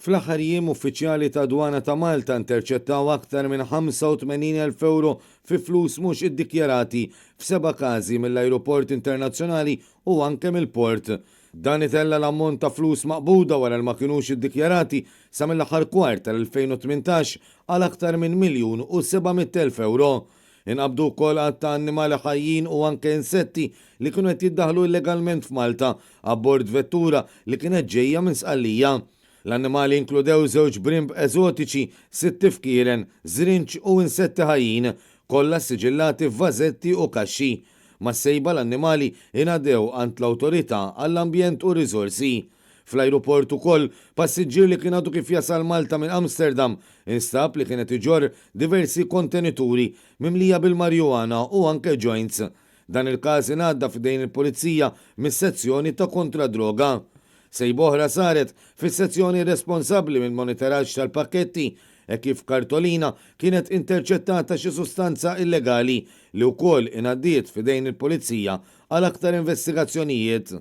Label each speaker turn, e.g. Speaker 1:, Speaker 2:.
Speaker 1: Fl-aħħar jiem uffiċjali ta' Dwana ta' Malta interċettaw aktar minn 85,000 ewro fi flus mhux iddikjarati f'seba' każi mill-ajruport internazzjonali u anke mill-port. Dan itella' l-ammont ta' flus maqbuda wara li ma kinux iddikjarati sa mill-aħħar kwart tal-2018 għal aktar minn 1,700,000 ewro. Inqabdu wkoll għadd ta' annimali ħajjin u anke insetti li kienu qed jiddaħħlu illegalment f'Malta abbord vettura li kienet ġejja minn Sqallija. L-annimali inkludew żewġ brimb eżotiċi, sitt ifkieren, żrinġ u insetti ħajjin, kollha ssiġillati f'vażetti u kaxxi. Mas-sejba l-annimali ingħadew għand l-Awtorità għall-Ambjent u r-Riżorsi. Fl-ajruport ukoll, passiġġier li kien għadu kif jasal Malta minn Amsterdam instab li kien qed iġorr diversi kontenituri mimlija bil-marijuana u anke joints. Dan il-każ ingħadda f'idejn il-Pulizija mis-Sezzjoni ta' Kontra d-Droga. Sejba oħra saret fis-sezzjoni responsabbli mill-monitoraġġ tal-pakketti hekk kif f'kartolina kienet interċettata xi sustanza illegali li wkoll ingħaddiet f'idejn il-Pulizija għal aktar investigazzjonijiet.